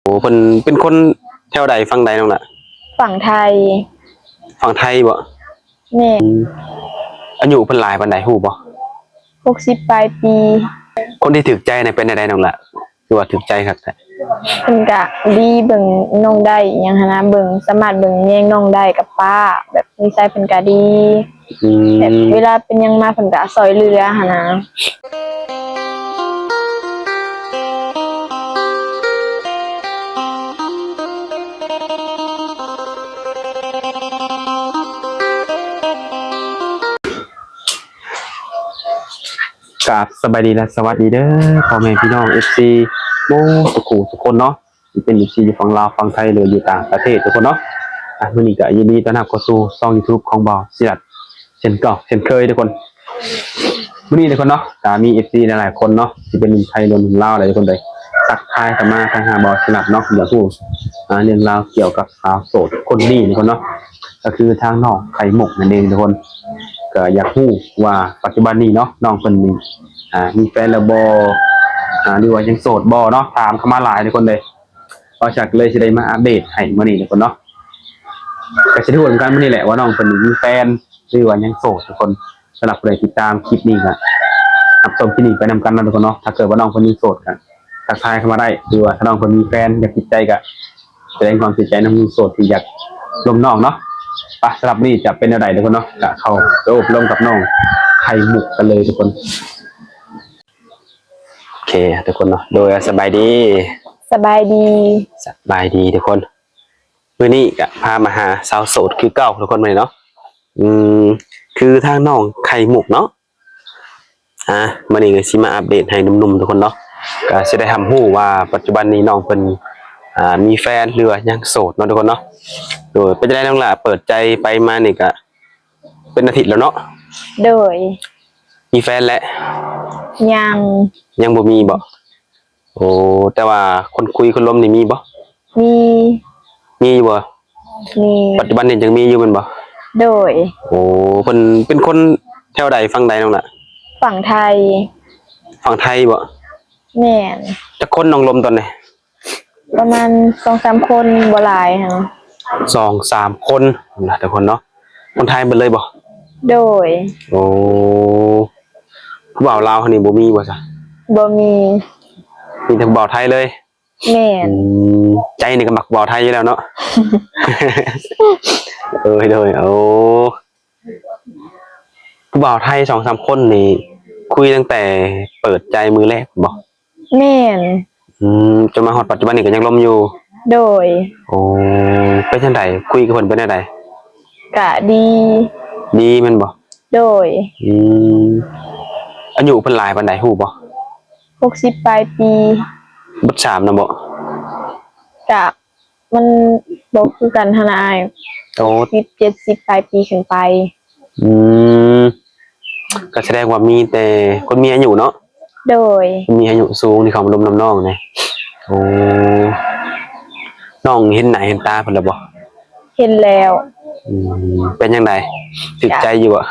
ອ້ ເພິ່ນເປັນຄົນແຖວໃດ ຝັ່ງໃດນ້ອງລະ? ຝັ່ງໄທ. ຝັ່ງໄທບໍ? ແມ່ນ. ອືມ ອາຍຸເພິ່ນຫຼາຍປານໃດຮູ້ບໍ່? ຫົກສິບປາຍປີ. ຄົນທີ່ຖືກໃຈນະເປັນແນວໃດນ້ອງລະ? ຄືວ່າຖືກໃຈຄັກແທ້. ເພິ່ນກະດີ ເບິ່ງນ້ອງໄດ້ຫຍັງຫັ້ນນະ ເບິ່ງ ສາມາດເບິ່ງແຍງນ້ອງໄດ້ກັບປ້າ ແບບນິໄສເພິ່ນກະດີ. ອືມ ແບບເວລາເປັນຫຍັງມາເພິ່ນກະຊ່ອຍເຫຼືອຫັ້ນນະ. ກາບສະບາຍດີ ແລະ ສະຫວັດດີເດີ ພໍ່ແມ່ພີ່ນ້ອງ ເອັຟຊີ ໝົດທຸກຜູ້ທຸກຄົນເນາະ ທີ່ເປັນ ເອັຟຊີ ຢູ່ຝັ່ງລາວ ຝັ່ງໄທ ຫຼື ຢູ່ຕ່າງປະເທດທຸກຄົນເນາະ. ອ່ະ ມື້ນີ້ກໍຍິນດີຕ້ອນຮັບເຂົ້າສູ່ຊ່ອງ YouTube ຂອງບ່າວສີລັດ ເຊັ່ນເກົ່າເຊັ່ນເຄີຍທຸກຄົນ. ມື້ນີ້ທຸກຄົນເນາະ ກໍມີ ເອັຟຊີ ຫຼາຍໆຄົນເນາະ ທີ່ເປັນໜຸ່ມໄທ ຫຼື ໜຸ່ມລາວ ຫຼາຍໆຄົນເລີຍ ທັກທາຍເຂົ້າມາທາງຫາບ່າວສີລັດເນາະ ຢາກຮູ້ ອ່າ ເລື່ອງລາວກ່ຽວກັບສາວໂສດຄົນນີ້ທຸກຄົນເນາະ ກໍຄືທາງນ້ອງໄຂ່ມຸກນັ້ນເອງທຸກຄົນ. ກໍຢາກຮູ້ວ່າປັດຈຸບັນນີ້ເນາະ ນ້ອງເພິ່ນນີ້ ອ່າ ມີແຟນແລ້ວບໍ່ ອ່າ ຫຼືວ່າຍັງໂສດບໍ່ເນາະ ຖາມເຂົ້າມາຫຼາຍທຸກຄົນເລີຍ. ບ່າວສີລັດກໍເລີຍຊິໄດ້ມາອັບເດດໃຫ້ມື້ນີ້ທຸກຄົນເນາະ ກໍຊິໄດ້ຮູ້ນຳກັນມື້ນີ້ແຫຼະວ່ານ້ອງເພິ່ນນີ້ມີແຟນ ຫຼືວ່າຍັງໂສດທຸກຄົນ. ສຳລັບຜູ້ໃດຕິດຕາມຄລິບນີ້ກໍຮັບຊົມຄລິບນີ້ໄປນຳກັນເນາະທຸກຄົນເນາະ. ຖ້າເກີດວ່ານ້ອງເພິ່ນຍັງໂສດກໍທັກທາຍເຂົ້າມາໄດ້ ຫຼືວ່າຖ້ານ້ອງເພິ່ນມີແຟນຢາກປິດໃຈກໍສະແດງຄວາມເສຍໃຈນຳໂສດທີ່ຢາກລົມນ້ອງເນາະ. ໄປ ສຳລັບມື້ນີ້ຈະເປັນແນວໃດທຸກຄົນເນາະ ກໍເຂົ້າໄປໂອ້ໄປລົມກັບນ້ອງໄຂ່ມຸກກັນເລີຍທຸກຄົນ. ໂອເຄທຸກຄົນເນາະ ໂດຍ ສະບາຍດີ. ສະບາຍດີ. ສະບາຍດີທຸກຄົນ. ມື້ນີ້ກໍພາມາຫາສາວໂສດຄືເກົ່າທຸກຄົນມື້ນີ້ເນາະ. ອືມ ຄືທາງນ້ອງໄຂ່ມຸກເນາະ ອ່າ ມື້ນີ້ກໍຊິມາອັບເດດໃຫ້ໜຸ່ມໆທຸກຄົນເນາະ ກໍຊິໄດ້ຮັບຮູ້ວ່າປັດຈຸບັນນີ້ນ້ອງເພິ່ນ ອ່າ ມີແຟນ ຫຼືວ່າຍັງໂສດເນາະທຸກຄົນເນາະ. ໂດຍ ເປັນຈັ່ງໃດນ້ອງຫຼ້າ ເປີດໃຈໄປມານີ້ກໍເປັນອາທິດແລ້ວເນາະ? ໂດຍ. ມີແຟນແລ້ວ? ຍັງ. ຍັງບໍ່ມີບໍ? ໂອ້ ແຕ່ວ່າຄົນຄຸຍຄົນລົມນີ້ມີບໍ່? ມີ. ມີຢູ່ບໍ່? ມີ. ປັດຈຸບັນນີ້ຍັງມີຢູ່ແມ່ນບໍ່? ໂດຍ. ໂອ້ ເພິ່ນເປັນຄົນແຖວໃດ ຝັ່ງໃດນ້ອງລະ? ຝັ່ງໄທ. ຝັ່ງໄທບໍ? ແມ່ນ. ຈັກຄົນນ້ອງລົມຕອນນີ້? ປະມານສອງສາມຄົນ ບໍ່ຫຼາຍຫັ້ນ. ສອງສາມຄົນນະທຸກຄົນເນາະ. ຄົນໄທເບິດເລີຍບໍ? ໂດຍ. ໂອ້ ຜູ້ບ່າວລາວຫັ້ນນີ້ບໍ່ມີບໍ່ຊະ? ບໍ່ມີ. ມີແຕ່ຜູ້ບ່າວໄທເລີຍ? ແມ່ນ. ອືມ ໃຈນີ້ກໍມັກຜູ້ບ່າວໄທຢູ່ແລ້ວເນາະ. ໂດຍ ໂດຍ. ໂອ້ ຜູ້ບ່າວໄທສອງສາມຄົນນີ້ ຄຸຍຕັ້ງແຕ່ເປີດໃຈມື້ແລກບໍ? ແມ່ນ. ອືມ ຈົນມາຮອດປັດຈຸບັນນີ້ກໍຍັງລົມຢູ່? ໂດຍ. ໂອ້ ເປັນຈັ່ງໃດ ຄຸຍກັບເພິ່ນເປັນແນວໃດ? ກະດີ. ດີແມ່ນບໍ່? ໂດຍ. ອືມ ອາຍຸເພິ່ນຫຼາຍປານໃດຮູ້ບໍ່? ຫົກສິບປາຍປີ. ເບິດສາມນະບໍ? ກະ ມັນບໍ່ຄືກັນຫັ້ນນະອ້າຍ. ໂອ້ ຫົກສິບ ເຈັດສິບປາຍປີຂຶ້ນໄປ. ອືມ ກໍສະແດງວ່າມີແຕ່ຄົນມີອາຍຸເນາະ? ໂດຍ. ຄົນມີອາຍຸສູງທີ່ເຂົ້າມາລົມນຳນ້ອງນີ້. ໂອ້ ນ້ອງເຫັນໜ້າເຫັນຕາເພິ່ນແລ້ວບໍ່? ເຫັນແລ້ວ. ອືມ ເປັນຈັ່ງໃດ ຖືກໃຈຢູ່ບໍ່?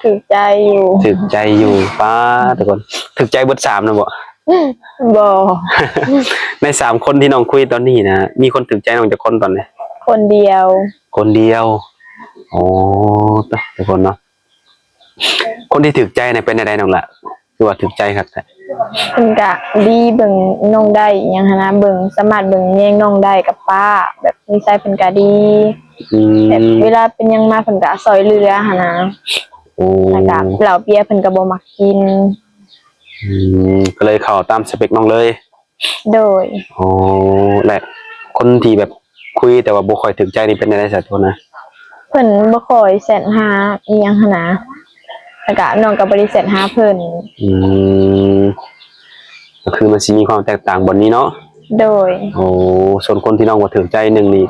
ຖືກໃຈຢູ່. ຖືກໃຈຢູ່. ປ້າດ ທຸກຄົນ ຖືກໃຈເບິດສາມນະບໍ? ບໍ່. ໃນສາມຄົນທີ່ນ້ອງຄຸຍຕອນນີ້ນະ ມີຄົນຖືກໃຈນ້ອງຈັກຄົນຕອນນີ້? ຄົນດຽວ. ຄົນດຽວ. ໂອ້ ຕາຍ ທຸກຄົນເນາະ. ຄົນທີ່ຖືກໃຈນະເປັນແນວໃດນ້ອງລະ? ຄືວ່າຖືກໃຈຄັກແທ້. ເພິ່ນກະດີ ເບິ່ງນ້ອງໄດ້ຫຍັງຫັ້ນນະ ເບິ່ງ ສາມາດເບິ່ງແຍງນ້ອງໄດ້ກັບປ້າ ແບບນິໄສເພິ່ນກະດີ. ອືມ ແບບເວລາເປັນຫຍັງມາເພິ່ນກະຊ່ອຍເຫຼືອຫັ້ນນະ. ໂອ້ ແລ້ວກະເຫຼົ້າເບຍເພິ່ນກະບໍ່ມັກກິນ. ອືມ ກໍເລີຍເຂົ້າຕາມສະເປັກນ້ອງເລີຍ. ໂດຍ. ໂອ້ ແລະ ຄົນທີ່ແບບຄຸຍແຕ່ວ່າບໍ່ຄ່ອຍຖືກໃຈນີ້ເປັນແນວໃດຊະໂທນະ? ເພິ່ນບໍ່ຄ່ອຍແຊັດຫາອີ່ຫຍັງຫັ້ນນະ ແລ້ວກະນ້ອງກໍບໍ່ໄດ້ແຊັດຫາເພິ່ນ. ອືມ ກໍຄືມັນຊິມີຄວາມແຕກຕ່າງບ່ອນນີ້ເນາະ. ໂດຍ. ໂອ້ ສ່ວນຄົນທີ່ນ້ອງບໍ່ຖືກໃຈໜຶ່ງນີ້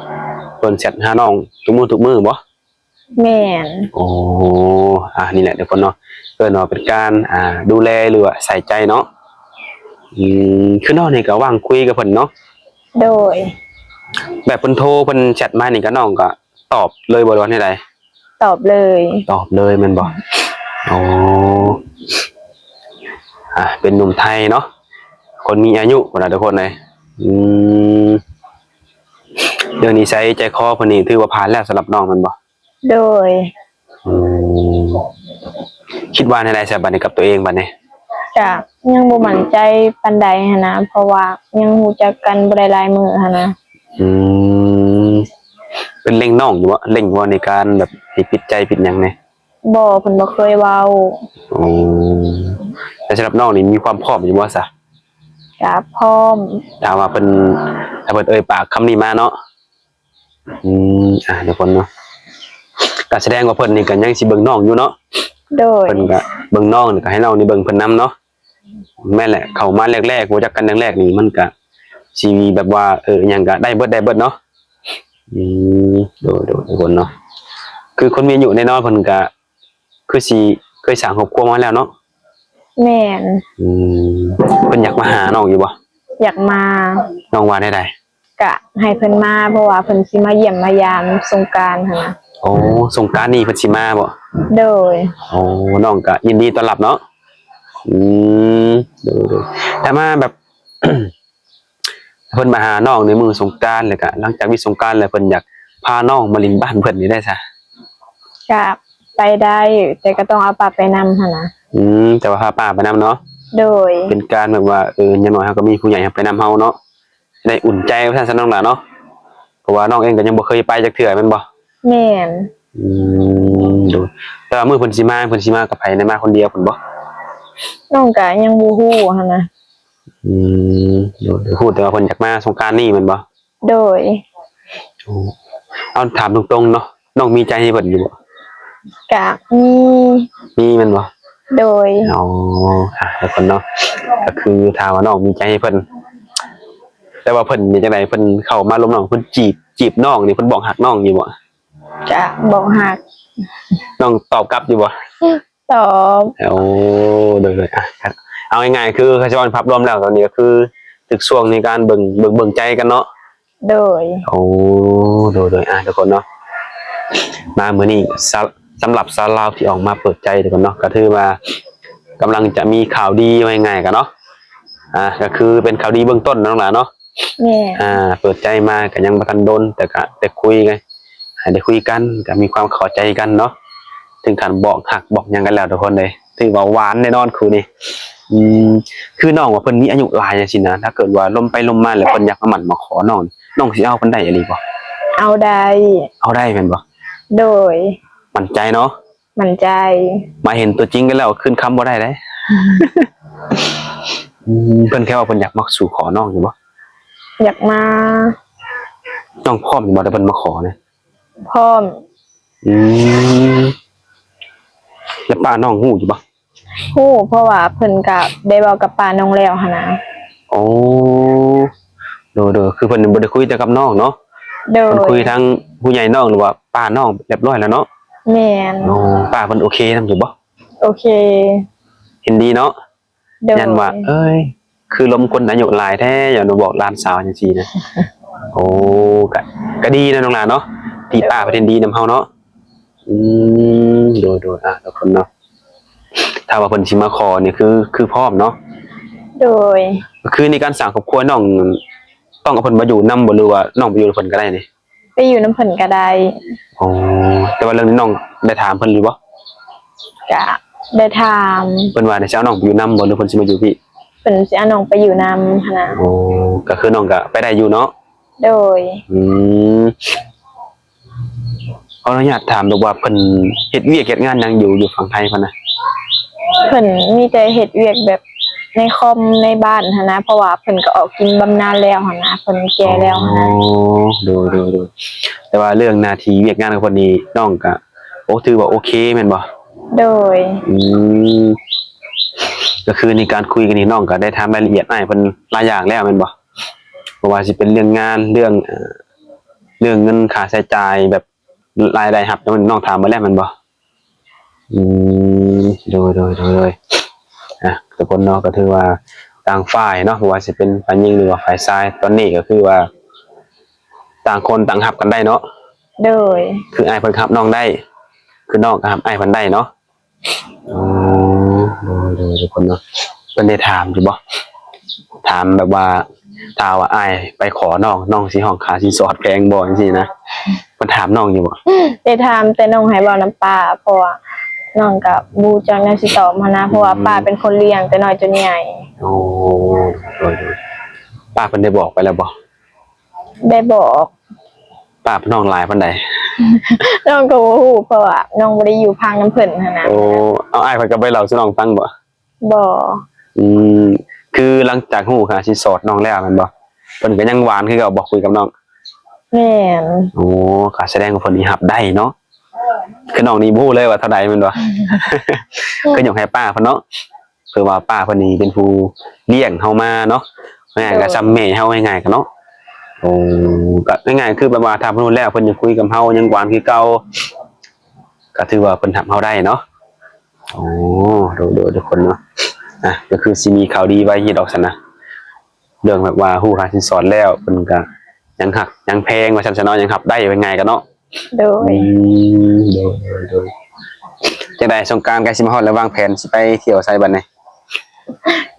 ເພິ່ນແຊັດຫານ້ອງທຸກມື້ທຸກມື້ບໍ່? ແມ່ນ. ໂອ້ ອ່າ ນີ້ແຫຼະທຸກຄົນເນາະ ເອີ້ນວ່າເປັນການ ອ່າ ດູແລ ຫຼືວ່າໃສ່ໃຈເນາະ. ອືມ ຄືນ້ອງນີ້ກໍຫວ່າງຄຸຍກັບເພິ່ນເນາະ. ໂດຍ. ແບບເພິ່ນໂທ ເພິ່ນແຊັດມານີ້ ກໍນ້ອງກໍຕອບເລີຍບໍ່ ຫຼືວ່າແນວໃດ? ຕອບເລີຍ. ຕອບເລີຍແມ່ນບໍ່? ໂອ້ ອ່າ ເປັນໜຸ່ມໄທເນາະ ຄົນມີອາຍຸພຸ້ນນະທຸກຄົນເອີຍ. ອືມ ເລື່ອງນິໄສໃຈຄໍເພິ່ນນີ້ຖືວ່າຜ່ານແລ້ວສຳລັບນ້ອງແມ່ນບໍ່? ໂດຍ. ອືມ ຄິດວ່າແນວໃດຊະບັດນີ້ກັບຕົວເອງບັດນີ້? ກະຍັງບໍ່ໝັ້ນໃຈປານໃດຫັ້ນນະ ເພາະວ່າຍັງຮູ້ຈັກກັນບໍ່ໄດ້ຫຼາຍມື້ຫັ້ນນະ. ອືມ ເພິ່ນເລັ່ງນ້ອງຢູ່ບໍ່? ເລັ່ງບໍ່ໃນການແບບຊິປິດໃຈປິດຫຍັງນີ້? ບໍ່ ເພິ່ນບໍ່ເຄີຍເວົ້າ. ໂອ້ ແຕ່ສຳລັບນ້ອງນີ້ມີຄວາມພ້ອມຢູ່ບໍ່ຊະ? ກະພ້ອມ. ຖ້າວ່າເພິ່ນ ຖ້າເພິ່ນເອີ່ຍປາກຄຳນີ້ມາເນາະ. ອືມ ອ່າ ທຸກຄົນເນາະ ກະສະແດງວ່າເພິ່ນນີ້ກະຍັງຊິເບິ່ງນ້ອງຢູ່ເນາະ. ໂດຍ. ເພິ່ນກະເບິ່ງນ້ອງ ແລ້ວກະໃຫ້ນ້ອງນີ້ເບິ່ງເພິ່ນນຳເນາະ. ແມ່ນແຫຼະ ເຂົ້າມາແລກໆ ຮູ້ຈັກກັນແລກໆນີ້ ມັນກະຊິມີແບບວ່າ ເອີ ອີ່ຫຍັງກະໄດ້ເບິດ ໄດ້ເບິດເນາະ. ອືມ ໂດຍໆ ທຸກຄົນເນາະ ຄືຄົນມີອາຍຸແນ່ນອນ ເພິ່ນກະຄືຊິເຄີຍສ້າງຄອບຄົວມາແລ້ວເນາະ. ແມ່ນ. ອືມ ເພິ່ນຢາກມາຫານ້ອງຢູ່ບໍ່? ຢາກມາ. ນ້ອງວ່າແນວໃດ? ກະໃຫ້ເພິ່ນມາ ເພາະວ່າເພິ່ນຊິມາຢ້ຽມມາຢາມສົງການຫັ້ນນະ. ໂອ້ ສົງການນີ້ເພິ່ນຊິມາບໍ່? ໂດຍ. ໂອ້ ນ້ອງກະຍິນດີຕ້ອນຮັບເນາະ. ອືມ ໂດຍໆ ຖ້າມາແບບ ເພິ່ນມາຫານ້ອງໃນມື້ສົງການ ແລ້ວກະຫຼັງຈາກມີສົງການແລ້ວ ເພິ່ນຢາກພານ້ອງມາຫຼິ້ນບ້ານເພິ່ນນີ້ໄດ້ຊະ? ກະໄປໄດ້ ແຕ່ກະຕ້ອງເອົາປ້າໄປນຳຫັ້ນນະ. ອືມ ແຕ່ວ່າພາປ້າໄປນຳເນາະ. ໂດຍ. ເປັນການແບບວ່າ ເອີ ຢ່າງໜ້ອຍເຮົາກະມີຜູ້ໃຫຍ່ເຮົາໄປນຳເຮົາເນາະ ໄດ້ອຸ່ນໃຈວ່າຊັ້ນຊະ ນ້ອງຫຼ້າເນາະ ເພາະວ່ານ້ອງເອງກະຍັງບໍ່ເຄີຍໄປຈັກເທື່ອແມ່ນບໍ່? ແມ່ນ. ອືມ ໂດຍ. ແຕ່ວ່າມື້ເພິ່ນຊິມາ ເພິ່ນຊິມາກັບໃຜ? ໄດ້ມາຄົນດຽວພຸ້ນບໍ່? ນ້ອງກະຍັງບໍ່ຮູ້ຫັ້ນນະ. ອືມ ໂດຍ ຮູ້ແຕ່ວ່າເພິ່ນຢາກມາສົງການນີ້ແມ່ນບໍ່? ໂດຍ. ໂອ້ ເອົາ ຖາມຕົງໆເນາະ ນ້ອງມີໃຈໃຫ້ເພິ່ນຢູ່ບໍ່? ກະມີ. ມີແມ່ນບໍ່? ໂດຍ. ອໍ ອ່ະ ທຸກຄົນເນາະ ກະຄືຖ້າວ່ານ້ອງມີໃຈໃຫ້ເພິ່ນ ແຕ່ວ່າເພິ່ນເປັນຈັ່ງໃດ? ເພິ່ນເຂົ້າມາລົມນ້ອງ ເພິ່ນຈີບ ຈີບນ້ອງນີ້ ເພິ່ນບອກຮັກນ້ອງຢູ່ບໍ່? ກະບອກຮັກ. ນ້ອງຕອບກັບຢູ່ບໍ່? ຕອບ. ໂອ້ ໂດຍໆ ອ່ະ ເອົາງ່າຍໆ ຄືເຂົາເວົ້າໃນພາບລວມແລ້ວ ຕອນນີ້ກະຄືຖືກຊ່ວງໃນການເບິ່ງ ເບິ່ງ ເບິ່ງໃຈກັນເນາະ. ໂດຍ. ໂອ້ ໂດຍໆ ອ່ະ ທຸກຄົນເນາະ ມາມື້ນີ້ ສຳ ສຳລັບສາວລາວທີ່ອອກມາເປີດໃຈ ທຸກຄົນເນາະ ກະຖືວ່າກຳລັງຈະມີຂ່າວດີ ເວົ້າງ່າຍໆ ກະເນາະ ອ່າ ກະຄືເປັນຂ່າວດີເບື້ອງຕົ້ນເນາະ ນ້ອງຫຼ້າເນາະ. ແມ່ນ. ອ່າ ເປີດໃຈມາກະຍັງບໍ່ທັນດົນ ແຕ່ກະໄດ້ຄຸຍໄງ ອ່າ ໄດ້ຄຸຍກັນ ກະມີຄວາມເຂົ້າໃຈກັນເນາະ ເຖິງຂັ້ນບອກຮັກບອກຫຍັງກັນແລ້ວ ທຸກຄົນເອີຍ ຖືວ່າຫວານແນ່ນອນຄູ່ນີ້. ອືມ ຄືນ້ອງວ່າເພິ່ນມີອາຍຸຫຼາຍຈັ່ງຊີ້ນະ ຖ້າເກີດວ່າລົມໄປລົມມາແລ້ວເພິ່ນຢາກມາໝັ້ນມາຂໍນ້ອງ ນ້ອງຊິເອົາເພິ່ນໄດ້ອີ່ຫຼີບໍ່? ເອົາໄດ້. ເອົາໄດ້ແມ່ນບໍ່? ໂດຍ. ໝັ້ນໃຈເນາະ? ໝັ້ນໃຈ. ມາເຫັນຕົວຈິງກັນແລ້ວຄືນຄຳບໍ່ໄດ້ເດ້. ອືມ ເພິ່ນເຄີຍວ່າເພິ່ນຢາກມາສູ່ຂໍນ້ອງຢູ່ບໍ່? ຢາກມາ. ນ້ອງພ້ອມຢູ່ບໍ່ ຖ້າເພິ່ນມາຂໍນະ? ພ້ອມ. ອືມ ແລ້ວປ້ານ້ອງຮູ້ຢູ່ບໍ່? ຮູ້ ເພາະວ່າເພິ່ນກະໄດ້ເວົ້າກັບປ້ານ້ອງແລ້ວຫັ້ນນະ. ໂອ້ ໂດຍໆ ຄືເພິ່ນບໍ່ໄດ້ຄຸຍແຕ່ກັບນ້ອງເນາະ. ໂດຍ. ເພິ່ນຄຸຍທັງຜູ້ໃຫຍ່ນ້ອງ ຫຼືວ່າປ້ານ້ອງຮຽບຮ້ອຍແລ້ວເນາະ. ແມ່ນ. ໂອ້ ປ້າເພິ່ນໂອເຄນຳຢູ່ບໍ່? ໂອເຄ. ເຫັນດີເນາະ. ໂດຍ. ຢ້ານວ່າ ເອີຍ ຄືລົມຄົນອາຍຸຫຼາຍແທ້ ຢ່າມາບອກຫຼານສາວຈັ່ງຊີ້ນະ. ໂອ້ ກະ ກະດີເນາະນ້ອງຫຼ້າເນາະ ທີ່ປ້າເພິ່ນເຫັນດີນຳເຮົາເນາະ. ອືມ ໂດຍໆ ອ່າ ທຸກຄົນເນາະ ຖ້າວ່າເພິ່ນຊິມາຂໍນີ້ຄື ຄືພ້ອມເນາະ. ໂດຍ. ຄືໃນການສ້າງຄອບຄົວນ້ອງ ຕ້ອງເອົາເພິ່ນມາຢູ່ນຳບໍ່ ຫຼືວ່ານ້ອງໄປຢູ່ນຳເພິ່ນກະໄດ້ນີ້? ໄປຢູ່ນຳເພິ່ນກະໄດ້. ອໍ ແຕ່ວ່າເລື່ອງນີ້ນ້ອງໄດ້ຖາມເພິ່ນຢູ່ບໍ່? ກະໄດ້ຖາມ. ເພິ່ນວ່າຊິເອົານ້ອງໄປຢູ່ນຳບໍ່ ຫຼືເພິ່ນຊິມາຢູ່ພີ້? ເພິ່ນຊິເອົານ້ອງໄປຢູ່ນຳຫັ້ນນະ. ອໍ ກະຄືນ້ອງກະໄປໄດ້ຢູ່ເນາະ. ໂດຍ. ອືມ ຂໍອະນຸຍາດຖາມແບບວ່າເພິ່ນເຮັດວຽກເຮັດງານຫຍັງຢູ່ ຢູ່ຝັ່ງໄທພຸ້ນນະ? ເພິ່ນມີແຕ່ເຮັດວຽກແບບໃນຄອມໃນບ້ານຫັ້ນນະ ເພາະວ່າເພິ່ນກະອອກກິນບຳນານແລ້ວຫັ້ນນະ ເພິ່ນແກ່ແລ້ວຫັ້ນນະ. ອໍ ໂດຍໆໆ ແຕ່ວ່າເລື່ອງໜ້າທີ່ວຽກງານຂອງເພິ່ນນີ້ ນ້ອງກະ ໂອ້ ຖືວ່າໂອເຄແມ່ນບໍ່? ໂດຍ. ອືມ ກະຄືໃນການຄຸຍກັນນີ້ ນ້ອງກະໄດ້ຖາມລາຍລະອຽດອ້າຍເພິ່ນຫຼາຍຢ່າງແລ້ວແມ່ນບໍ່? ບໍ່ວ່າຊິເປັນເລື່ອງງານ ເລື່ອງ ເອີ່ ເລື່ອງເງິນຄ່າໃຊ້ຈ່າຍ ແບບລາຍໄດ້ຮັບ ນ້ອງຖາມເບິດແລ້ວແມ່ນບໍ່? ອືມ ໂດຍໆໆ ອ່ະ ທຸກຄົນເນາະ ກະຖືວ່າຕ່າງຝ່າຍເນາະ ບໍ່ວ່າຊິເປັນຝ່າຍຍິງ ຫຼືວ່າຝ່າຍຊາຍ ຕອນນີ້ກະຄືວ່າຕ່າງຄົນຕ່າງຮັບກັນໄດ້ເນາະ. ໂດຍ. ຄືອ້າຍເພິ່ນກະຮັບນ້ອງໄດ້ ຄືນ້ອງກະຮັບອ້າຍເພິ່ນໄດ້ເນາະ. ອໍ ໂດຍໆ ທຸກຄົນເນາະ ເພິ່ນໄດ້ຖາມຢູ່ບໍ່? ຖາມແບບວ່າ ຖ້າວ່າອ້າຍໄປຂໍນ້ອງ ນ້ອງຊິຮ້ອງຄ່າສິນສອດແພງບໍ່ ຈັ່ງຊີ້ນະ? ເພິ່ນຖາມນ້ອງຢູ່ບໍ່? ໄດ້ຖາມ ແຕ່ນ້ອງໃຫ້ເວົ້ານຳປ້າ ເພາະວ່ານ້ອງກໍບໍ່ຮູ້ຈັກແນວຊິຕອບຫັ້ນນະ ເພາະວ່າ ອືມ ປ້າເປັນຄົນລ້ຽງແຕ່ນ້ອຍຈົນໃຫຍ່. ໂອ້ ໂດຍໆ ປ້າເພິ່ນໄດ້ບອກໄປແລ້ວບໍ່? ໄດ້ບອກ. ປ້າເພິ່ນຮ້ອງຫຼາຍປານໃດ? ນ້ອງກໍບໍ່ຮູ້ ເພາະວ່ານ້ອງບໍ່ໄດ້ຢູ່ພັງນຳເພິ່ນຫັ້ນນະ. ໂອ້ ເອົາ ອ້າຍເພິ່ນກໍບໍ່ໄດ້ເລົ່າສູ່ນ້ອງຟັງບໍ່? ບໍ່. ອືມ ຄືຫຼັງຈາກຮູ້ຄ່າສິນສອດນ້ອງແລ້ວແມ່ນບໍ່? ເພິ່ນກໍຍັງຫວານຄືເກົ່າບໍ່ ຄຸຍກັບນ້ອງ? ແມ່ນ. ໂອ້ ກໍສະແດງວ່າເພິ່ນນີ້ຮັບໄດ້ເນາະ. ຄືນ້ອງນີ້ບໍ່ຮູ້ເລີຍວ່າເທົ່າໃດແມ່ນບໍ່? ກໍຍົກໃຫ້ປ້າເພິ່ນເນາະ. ຄືວ່າປ້າເພິ່ນນີ້ເປັນຜູ້ລ້ຽງເຮົາມາເນາະ ງ່າຍໆ ກໍ ໂດຍ ສ່ຳແມ່ເຮົາ ງ່າຍໆ ກໍເນາະ. ໂອ້ ກໍງ່າຍໆ ຄືແບບວ່າຖ້າເພິ່ນຮູ້ແລ້ວ ເພິ່ນຍັງຄຸຍກັບເຮົາ ຍັງຫວານຄືເກົ່າ ກໍຖືວ່າເພິ່ນຮັບເຮົາໄດ້ເນາະ. ໂອ້ ໂດຍໆ ທຸກຄົນເນາະ. ອ່ະ ກໍຄືຊິມີຂ່າວດີໄວຢູ່ດອກຊັ້ນນະ ເລື່ອງແບບວ່າຮູ້ຄ່າສິນສອດແລ້ວ ເພິ່ນກໍຍັງຮັກຍັງແພງວ່າຊັ້ນຊະເນາະ ຍັງຮັບໄດ້ ວ່າງ່າຍໆ ກໍເນາະ. ໂດຍ. ອືມ ໂດຍໆ ໂດຍ. ຈັ່ງໃດ ສົງການໃກ້ຊິມາຮອດແລ້ວ ວາງແຜນຊິໄປທ່ຽວໃສບັດນີ້?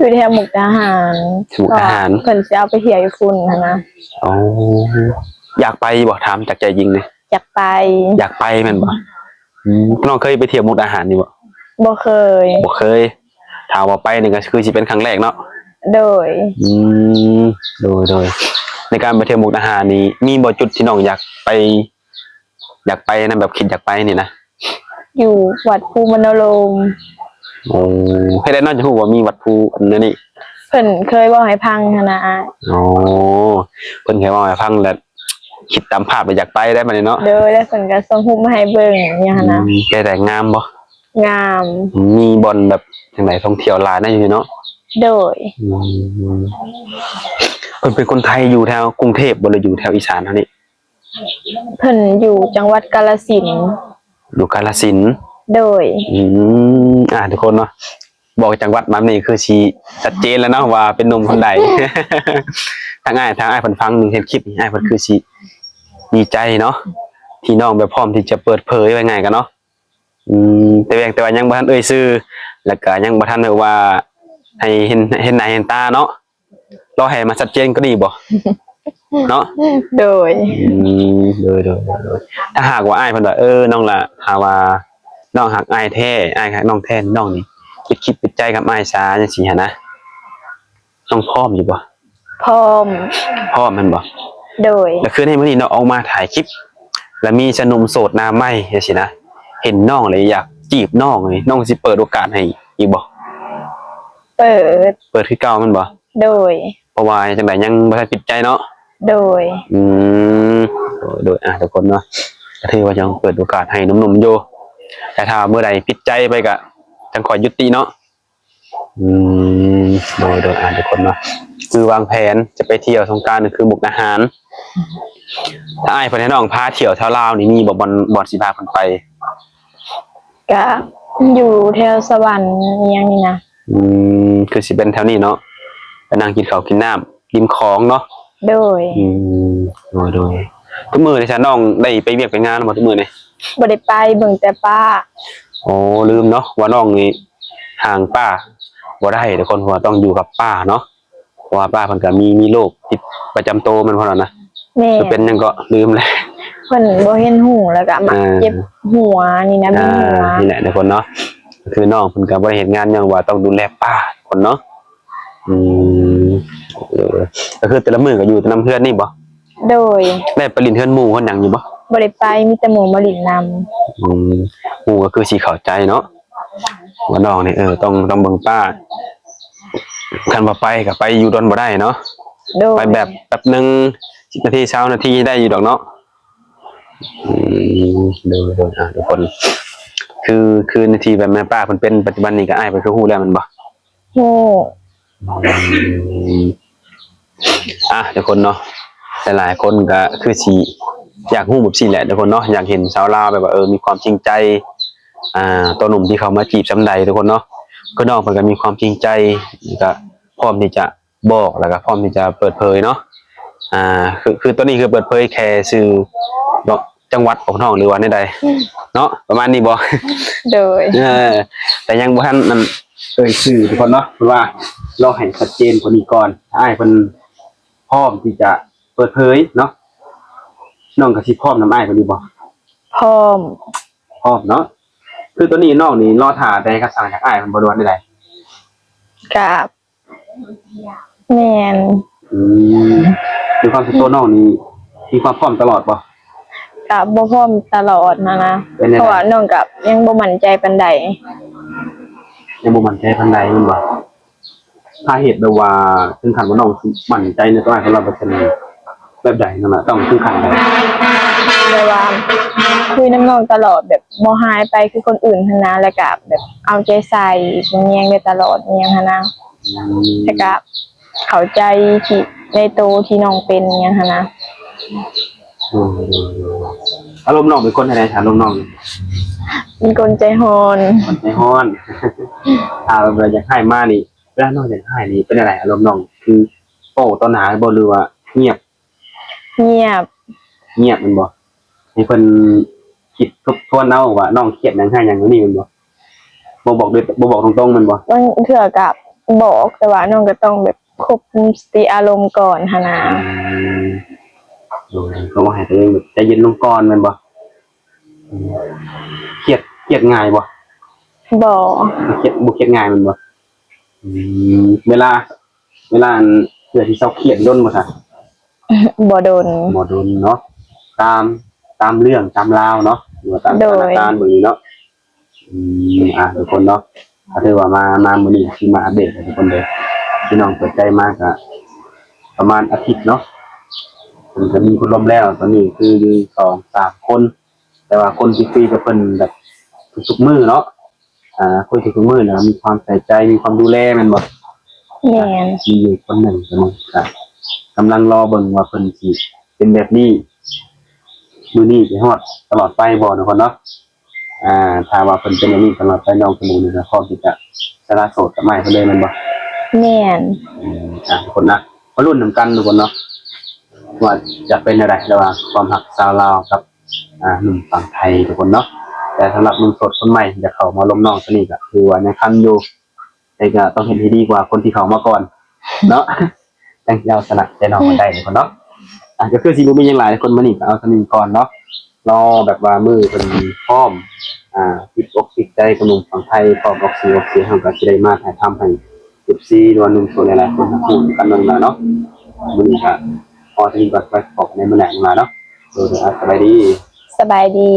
ຢູ່ແຖວມຸກດາຫານ. ມຸກດາຫານ. ເພິ່ນຊິເອົາໄປທ່ຽວຢູ່ພຸ້ນຫັ້ນນະ. ອໍ ຢາກໄປບໍ່? ຖາມຈາກໃຈຈິງເລີຍ. ຢາກໄປ. ຢາກໄປແມ່ນບໍ່? ອືມ ນ້ອງເຄີຍໄປທ່ຽວມຸກດາຫານຢູ່ບໍ່? ບໍ່ເຄີຍ. ບໍ່ເຄີຍ. ຖ້າວ່າໄປນີ້ກໍຄືຊິເປັນຄັ້ງແລກເນາະ? ໂດຍ. ອືມ ໂດຍໆ. ໃນການໄປທ່ຽວມຸກດາຫານນີ້ ມີບໍ່ຈຸດທີ່ນ້ອງຢາກໄປ ຢາກໄປນະ ແບບຄິດຢາກໄປນີ້ນະ? ຢູ່ວັດພູມະໂນລົມ. ໂອ້ ເຮັດໃດນ້ອງຈະຮູ້ວ່າມີວັດພູອັນນັ້ນນີ້? ເພິ່ນເຄີຍເວົ້າໃຫ້ຟັງຫັ້ນນະ. ອໍ ເພິ່ນເຄີຍເວົ້າໃຫ້ຟັງ ແລ້ວຄິດຕາມພາບ ແລ້ວຢາກໄປໄດ້ບັດນີ້ເນາະ? ໂດຍ. ແລ້ວເພິ່ນກໍສົ່ງຮູບມາໃຫ້ເບິ່ງຫຍັງຫັ້ນນະ. ອືມ ເປັນໃດ ງາມບໍ່? ງາມ. ມີບ່ອນແບບຈັ່ງໃດ ທ່ອງທ່ຽວຫຼາຍນະຢູ່ນີ້ເນາະ? ໂດຍ. ອືມ ເພິ່ນເປັນຄົນໄທ ຢູ່ແຖວກຸງເທບບໍ່ ຫຼືຢູ່ແຖວອີສານເຮົານີ້? ເພິ່ນຢູ່ຈັງຫວັດກາລະສິນ. ຢູ່ກາລະສິນ. ໂດຍ. ອືມ ອ່າ ທຸກຄົນເນາະ ບອກຈັງຫວັດມານີ້ຄືຊິຊັດເຈນແລ້ວເນາະ ວ່າເປັນໜຸ່ມຄົນໃດ. ທາງອ້າຍ ທາງອ້າຍເພິ່ນຟັງເຫັນຄລິບນີ້ ອ້າຍເພິ່ນຄືຊິດີໃຈເນາະ ທີ່ນ້ອງແບບພ້ອມທີ່ຈະເປີດເຜີຍ ວ່າງ່າຍກັນເນາະ. ອືມ ແຕ່ວ່າ ແຕ່ວ່າຍັງບໍ່ທັນເອີ່ຍຊື່ ແລ້ວກະຍັງບໍ່ທັນແບບວ່າໃຫ້ເຫັນ ເຫັນໜ້າເຫັນຕາເນາະ. ລໍໃຫ້ມັນຊັດເຈນກວ່ານີ້ບໍ່? ເນາະ? ໂດຍ. ອືມ ໂດຍໆໆ. ຖ້າຫາກວ່າອ້າຍເພິ່ນວ່າ ເອີ ນ້ອງຫຼ້າ ຖ້າວ່ານ້ອງຮັກອ້າຍແທ້ ອ້າຍຮັກນ້ອງແທ້ ນ້ອງນີ້ປິດຄລິບປິດໃຈກັບອ້າຍຊາ ຈັ່ງຊີ້ຫັ້ນນະ ນ້ອງພ້ອມຢູ່ບໍ່? ພ້ອມ. ພ້ອມແມ່ນບໍ່? ໂດຍ. ແລ້ວຄືໃນມື້ນີ້ເນາະ ອອກມາຖ່າຍຄລິບ ແລ້ວມີຊາຍໜຸ່ມໂສດໜ້າໃໝ່ ຈັ່ງຊີ້ນະ ເຫັນນ້ອງແລ້ວຢາກຈີບນ້ອງນີ້ ນ້ອງຊິເປີດໂອກາດໃຫ້ອີກບໍ່? ເປີດ. ເປີດຄືເກົ່າແມ່ນບໍ່? ໂດຍ. ເພາະວ່າຈັ່ງໃດຍັງບໍ່ທັນປິດໃຈເນາະ? ໂດຍ. ອືມ ໂດຍໆ ອ່າ ທຸກຄົນເນາະ ກໍຖືວ່າຍັງເປີດໂອກາດໃຫ້ໜຸ່ມໆຢູ່ ແຕ່ຖ້າມື້ໃດປິດໃຈໄປກໍຈັ່ງຄ່ອຍຢຸດຕິເນາະ. ອືມ ໂດຍໆ ອ່າ ທຸກຄົນເນາະ ຄືວາງແຜນຈະໄປທ່ຽວສົງການຄືມຸກດາຫານ. ຖ້າອ້າຍເພິ່ນໃຫ້ນ້ອງພາທ່ຽວແຖວລາວນີ້ ມີບໍ່ ບ່ອນ ບ່ອນຊິພາເພິ່ນໄປ? ກະຢູ່ແຖວສະຫວັນອີ່ຫຍັງນີ້ນະ. ອືມ ຄືຊິເປັນແຖວນີ້ເນາະ ໄປນັ່ງກິນເຂົ້າກິນນ້ຳ ລິມຂອງເນາະ. ໂດຍ. ອືມ ໂດຍໆ ທຸກມື້ນີ້ຊະ ນ້ອງໄດ້ໄປວຽກໄປງານບໍ່ທຸກມື້ນີ້? ບໍ່ໄດ້ໄປ ເບິ່ງແຕ່ປ້າ. ໂອ້ ລືມເນາະ ວ່ານ້ອງນີ້ຫ່າງປ້າບໍ່ໄດ້ທຸກຄົນ ເພາະວ່າຕ້ອງຢູ່ກັບປ້າເນາະ ເພາະວ່າປ້າເພິ່ນກໍມີ ມີໂລກຕິດປະຈຳໂຕແມ່ນບໍ່ນະ? ແມ່ນ. ຄືເປັນຫຍັງເກາະ ລືມແລ້ວ. ເພິ່ນບໍ່ເຫັນຫຸງ ແລ້ວກໍມັກ ອ່າ ເຈັບຫົວນີ້ນະ ເປັນຫົວ. ອ່າ ນີ້ແຫຼະທຸກຄົນເນາະ ຄືນ້ອງເພິ່ນກໍບໍ່ໄດ້ເຮັດງານ ຍ້ອນວ່າຕ້ອງດູແລປ້າທຸກຄົນເນາະ. ອືມ ກໍຄືແຕ່ລະມື້ກໍຢູ່ແຕ່ນຳເຮືອນນີ້ບໍ່? ໂດຍ. ໄດ້ໄປຫຼິ້ນເຮືອນໝູ່ເຮືອນຫຍັງຢູ່ບໍ່? ບໍ່ໄດ້ໄປ ມີແຕ່ໝູ່ມາຫຼິ້ນນຳ. ອືມ ໝູ່ກໍຄືຊິເຂົ້າໃຈເນາະ ວ່ານ້ອງນີ້ ເອີ ຕ້ອງ ຕ້ອງເບິ່ງປ້າ ຄັນວ່າໄປກໍໄປຢູ່ດົນບໍ່ໄດ້ເນາະ. ໂດຍ. ໄປແບບແປັບໜຶ່ງ ສິບນາທີ ຊາວນາທີໄດ້ຢູ່ດອກເນາະ. ອືມ ໂດຍໆ ອ່າ ທຸກຄົນ ຄື ຄືໃນທີ່ແບບແມ່ປ້າເພິ່ນເປັນປັດຈຸບັນນີ້ ກໍອ້າຍເພິ່ນກໍຮູ້ແລ້ວແມ່ນບໍ່? ຮູ້. ອືມ ອ່າ ທຸກຄົນເນາະ ຫຼາຍໆຄົນກໍຄືຊິຢາກຮູ້ແບບຊີ້ແຫຼະທຸກຄົນເນາະ ຢາກເຫັນສາວລາວແບບວ່າ ເອີ ມີຄວາມຈິງໃຈ ອ່າ ຕໍ່ໜຸ່ມທີ່ເຂົ້າມາຈີບສ່ຳໃດທຸກຄົນເນາະ. ຄືນ້ອງເພິ່ນກໍມີຄວາມຈິງໃຈ ແລ້ວກໍພ້ອມທີ່ຈະ ບອກ ແລ້ວກໍພ້ອມທີ່ຈະເປີດເຜີຍເນາະ. ອ່າ ຄື ຄືຕອນນີ້ຄືເປີດເຜີຍແຄ່ຊື່ເນາະ ຈັງຫວັດຂອງນ້ອງ ຫຼືວ່າແນວໃດເນາະ ປະມານນີ້ບໍ່? ໂດຍ. ເອີ ແຕ່ຍັງບໍ່ທັນນັ້ນ ເອີ່ຍຊື່ທຸກຄົນເນາະ ເພິ່ນວ່າລໍໃຫ້ຊັດເຈນກວ່ານີ້ກ່ອນ ອ້າຍເພິ່ນພ້ອມທີ່ຈະເປີດເຜີຍເນາະ. ນ້ອງກໍຊິພ້ອມນຳອ້າຍເພິ່ນຢູ່ບໍ່? ພ້ອມ ພ້ອມເນາະ. ຄືຕອນນີ້ນ້ອງນີ້ລໍຖ້າແຕ່ຄຳສັ່ງຈາກອ້າຍເພິ່ນບໍ່ ຫຼືວ່າແນວໃດ? ກະ ແມ່ນ. ອືມ ມີຄວາມ ສ່ວນຕົວນ້ອງນີ້ມີຄວາມພ້ອມຕະຫຼອດບໍ່? ກະບໍ່ພ້ອມຕະຫຼອດຫັ້ນນະ ເພາະວ່ານ້ອງກະຍັງບໍ່ໝັ້ນໃຈປານໃດ. ຍັງບໍ່ໝັ້ນໃຈປານໃດແມ່ນບໍ່? ສາເຫດແບບວ່າເຖິງຂັ້ນວ່ານ້ອງຊິໝັ້ນໃຈໃນຕົວອ້າຍເພິ່ນຮ້ອຍເປີເຊັນ ແບບໃດນັ້ນນະ? ຕ້ອງເຖິງຂັ້ນໃດ? ແບບວ່າຄຸຍນຳນ້ອງຕະຫຼອດ ແບບບໍ່ຫາຍໄປຄືຄົນອື່ນຫັ້ນນະ ແລ້ວກະແບບເອົາໃຈໃສ່ ເບິ່ງແຍງໄດ້ຕະຫຼອດອີ່ຫຍັງຫັ້ນນະ. ອືມ ແລ້ວກະເຂົ້າໃຈທີ່ ໃນໂຕທີ່ນ້ອງເປັນອີ່ຫຍັງຫັ້ນນະ. ໂດຍ ໂດຍ ໂດຍ. ອາລົມນ້ອງເປັນຄົນແນວໃດ? ອາລົມນ້ອງເປັນຄົນໃຈຮ້ອນ ຄົນໃຈຮ້ອນ. ຖ້າວ່າຢາກຮ້າຍມານີ້ ເວລານ້ອງຢາກຮ້າຍນີ້ເປັນແນວໃດ? ອາລົມນ້ອງຄືເວົ້າຕໍ່ໜ້າບໍ່ ຫຼືວ່າງຽບ? ງຽບ ງຽບແມ່ນບໍ່? ໃຫ້ເພິ່ນຄິດທົບທວນເອົາວ່ານ້ອງຄຽດຫຍັງ ຮ້າຍຫຍັງ ແນວນີ້ແມ່ນບໍ່? ບໍ່ບອກໂດຍ ບໍ່ບອກຕົງໆແມ່ນບໍ່? ບາງເທື່ອກະບອກ ແຕ່ວ່ານ້ອງກໍຕ້ອງແບບຄວບຄຸມສະຕິອາລົມກ່ອນຫັ້ນນະ. ອືມ ໂດຍ ຕ້ອງໃຫ້ຕົວເອງແບບໃຈເຢັນລົງກ່ອນແມ່ນບໍ່? ອືມ ຄຽດ ຄຽດງ່າຍບໍ່? ບໍ່ ບໍ່ຄຽດ ບໍ່ຄຽດງ່າຍແມ່ນບໍ່? ອືມ ເວລາ ເວລາອັນ ເພື່ອທີ່ເຊົາຄຽດດົນບໍ່ຊະ? ບໍ່ດົນ ບໍ່ດົນເນາະ ຕາມ ຕາມເລື່ອງຕາມລາວເນາະ ຫຼືວ່າຕາມ ໂດຍ ສະຖານະການເບິ່ງນີ້ເນາະ. ອືມ ອ່າ ທຸກຄົນເນາະ ກໍຖືວ່າມາ ມາມື້ນີ້ຊິມາອັບເດດໃຫ້ທຸກຄົນເດີ. ທີ່ນ້ອງເປີດໃຈມາກໍປະມານອາທິດເນາະ ເພິ່ນກໍມີຄົນລົມແລ້ວ ຕອນນີ້ຄືຢູ່ສອງສາມຄົນ ແຕ່ວ່າຄົນທີ່ຄຸຍກັບເພິ່ນແບບທຸກໆມື້ເນາະ ອ່າ ຄຸຍທຸກໆມື້ນະ ມີຄວາມໃສ່ໃຈ ມີຄວາມດູແລແມ່ນບໍ່? ແມ່ນ ມີຢູ່ຄົນໜຶ່ງ ຄົນໜຶ່ງກະກຳລັງລໍເບິ່ງວ່າເພິ່ນຊິເປັນແບບນີ້ ມື້ນີ້ຊິຮອດຕະຫຼອດໄປບໍ່ ທຸກຄົນເນາະ. ອ່າ ຖ້າວ່າເພິ່ນເປັນແບບນີ້ຕະຫຼອດໄປ ນ້ອງສະໜູນີ້ກໍພ້ອມທີ່ຈະສະຫຼະໂສດກັບອ້າຍເພິ່ນເລີຍແມ່ນບໍ່? ແມ່ນ. ອືມ ອ່າ ທຸກຄົນນະ ມາລຸ້ນນຳກັນທຸກຄົນເນາະ ວ່າຈະເປັນແນວໃດ ລະຫວ່າງຄວາມຮັກຊາວລາວກັບ ອ່າ ໜຸ່ມຝັ່ງໄທທຸກຄົນເນາະ. ແຕ່ສຳລັບໜຸ່ມໂສດຄົນໃໝ່ທີ່ຈະເຂົ້າມາລົມນ້ອງຕົວນີ້ ກໍຖືວ່າຍັງທັນຢູ່ ແຕ່ກໍຕ້ອງເຮັດໃຫ້ດີກວ່າຄົນທີ່ເຂົ້າມາກ່ອນເນາະ ຈັ່ງຊິເອົາຊະນະໃຈນ້ອງມາໄດ້ທຸກຄົນເນາະ. ອ່າ ກໍຄືຊິບໍ່ມີຫຍັງຫຼາຍທຸກຄົນ ມື້ນີ້ກໍເອົາສ່ຳນີ້ກ່ອນເນາະ ລໍແບບວ່າມື້ເພິ່ນພ້ອມ ອ່າ ຕິດອົກຕິດໃຈກັບໜຸ່ມຝັ່ງໄທ ພ້ອມອອກຊື່ອອກສຽງ ເຮົາກໍຊິໄດ້ມາຖ່າຍທຳໃຫ້ ເອັຟຊີ ຫຼືວ່າໜຸ່ມໂສດຫຼາຍໆຄົນຮູ້ນຳກັນນັ້ນລະເນາະ. ມື້ນີ້ກໍພໍສ່ຳນີ້ກ່ອນ ໄວ້ພໍ້ກັນໃນມື້ໜ້າເນາະ. ໂດຍ ໂດຍ ອ່າ ສະບາຍດີ ສະບາຍດີ.